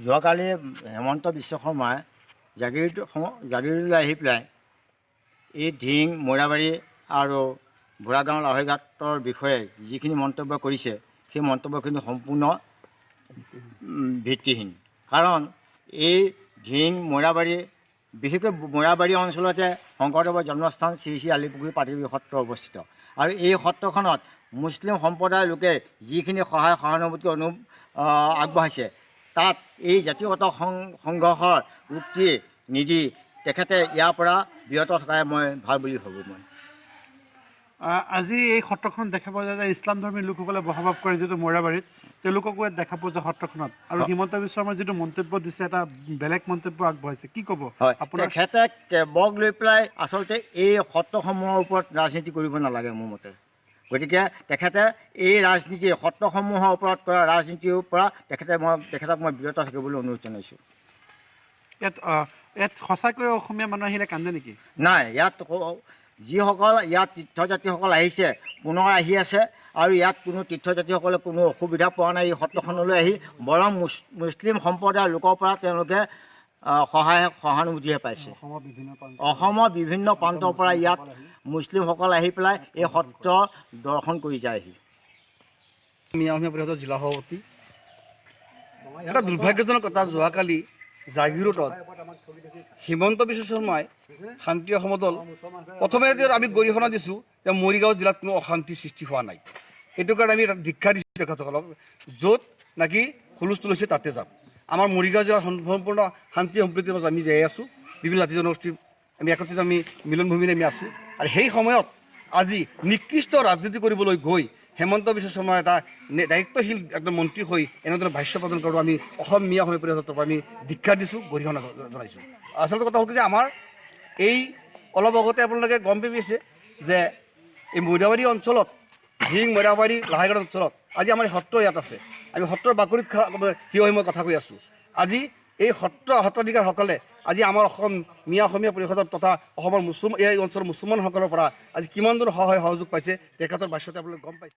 যোৱাকালি হেমন্ত বিশ্ব শৰ্মাই জাগীৰোডলৈ আহি পেলাই এই ধিং, মৈৰাবাৰী আৰু ভূৰাগাঁও লাহৈঘাটৰ বিষয়ে যিখিনি মন্তব্য কৰিছে, সেই মন্তব্যখিনি সম্পূৰ্ণ ভিত্তিহীন। কাৰণ এই ধিং, মৈৰাবাৰী, বিশেষকৈ মৈৰাবাৰী অঞ্চলতে শংকৰদেৱৰ জন্মস্থান শ্ৰী শ্ৰী আলিপুখুৰী পাটীগুৰি সত্ৰ অৱস্থিত আৰু এই সত্ৰখনত মুছলিম সম্প্ৰদায়ৰ লোকে যিখিনি সহায় সহানুভূতি আগবঢ়াইছে, তাত এই জাতিগত সংঘৰ্ষৰ উক্তি নিদি তেখেতে ইয়াৰ পৰা বিৰত থকাই মই ভাল বুলি ভাবোঁ মই। আজি এই সত্ৰখন দেখা পোৱা যায় যে ইছলাম ধৰ্মী লোকসকলে বসবাস কৰে যিটো মৈৰাবাৰীত, তেওঁলোককো ইয়াত দেখা পোৱা যায় সত্ৰখনত। আৰু হিমন্ত বিশ্ব শৰ্মাই যিটো মন্তব্য দিছে, এটা বেলেগ মন্তব্য আগবঢ়াইছে, কি ক'ব? হয়। আপোনাৰ তেখেতে কেবক লৈ পেলাই আচলতে এই সত্ৰসমূহৰ ওপৰত ৰাজনীতি কৰিব নালাগে মোৰ মতে। গতিকে তেখেতে এই ৰাজনীতি, সত্ৰসমূহৰ ওপৰত কৰা ৰাজনীতিৰ পৰা তেখেতক মই বিৰত থাকিবলৈ অনুৰোধ জনাইছোঁ। ইয়াত সঁচাকৈ অসমীয়া মানুহ আহিলে কান্দে নেকি? নাই, ইয়াত যিসকল ইয়াত তীৰ্থযাত্ৰীসকল আহিছে, পুনৰ আহি আছে আৰু ইয়াত কোনো তীৰ্থযাত্ৰীসকলে কোনো অসুবিধা পোৱা নাই এই সত্ৰখনলৈ আহি। বৰং মুছলিম সম্প্ৰদায়ৰ লোকৰ পৰা তেওঁলোকে সহায় সহানুভূতিহে পাইছে। অসমৰ বিভিন্ন প্ৰান্তৰ পৰা ইয়াত মুছলিমসকল আহি পেলাই এই সত্ৰ দৰ্শন কৰি যায়হি। মিয়া অসমীয়া পৰিষদৰ জিলা সভাপতি। এটা দুৰ্ভাগ্যজনক কথা, যোৱাকালি জাগীৰোডত হিমন্ত বিশ্ব শৰ্মাই শান্তি সমদল, প্ৰথমে আমি গৰিহণা দিছোঁ যে মৰিগাঁও জিলাত কোনো অশান্তি সৃষ্টি হোৱা নাই। সেইটো কাৰণে আমি এটা দীক্ষা দিছোঁ তেখেতসকলক, য'ত নাকি হুলস্থুল হৈছে তাতে যাম। আমাৰ মৰিগাঁও জিলাত সম্পূৰ্ণ শান্তি সম্প্ৰীতিৰ মাজত আমি জীয়াই আছোঁ। বিভিন্ন জাতি জনগোষ্ঠীৰ আমি একত্ৰিত, আমি মিলনভূমিৰে আমি আছোঁ। আৰু সেই সময়ত আজি নিকৃষ্ট ৰাজনীতি কৰিবলৈ গৈ হেমন্ত বিশ্ব শৰ্মা এটা দায়িত্বশীল একদম মন্ত্ৰী হৈ এনেধৰণৰ ভাষ্য প্ৰদান কৰোঁ, আমি অসম মিয়া অসমীয়া পৰিষদৰ পৰা আমি দীক্ষা দিছোঁ, গৰিহণা জনাইছোঁ। আচলতে কথা হ'ল কি যে আমাৰ এই অলপ আগতে আপোনালোকে গম পাইছে যে এই মৈৰাবাৰী অঞ্চলত, ধিং, মৈৰাবাৰী, লাহাইঘাট অঞ্চলত আজি আমাৰ সত্ৰ ইয়াত আছে। আমি সত্ৰৰ বাকৰিত থিয় হৈ মই কথা কৈ আছোঁ। আজি এই সত্ৰ সত্ৰাধিকাৰসকলে আজি আমাৰ অসম মিয়া অসমীয়া পৰিষদৰ তথা অসমৰ মুছলমান, এই অঞ্চলৰ মুছলমানসকলৰ পৰা আজি কিমান দূৰ সহায় সহযোগ পাইছে, তেখেতৰ ভাষ্যতে আপোনালোকে গম পাইছে।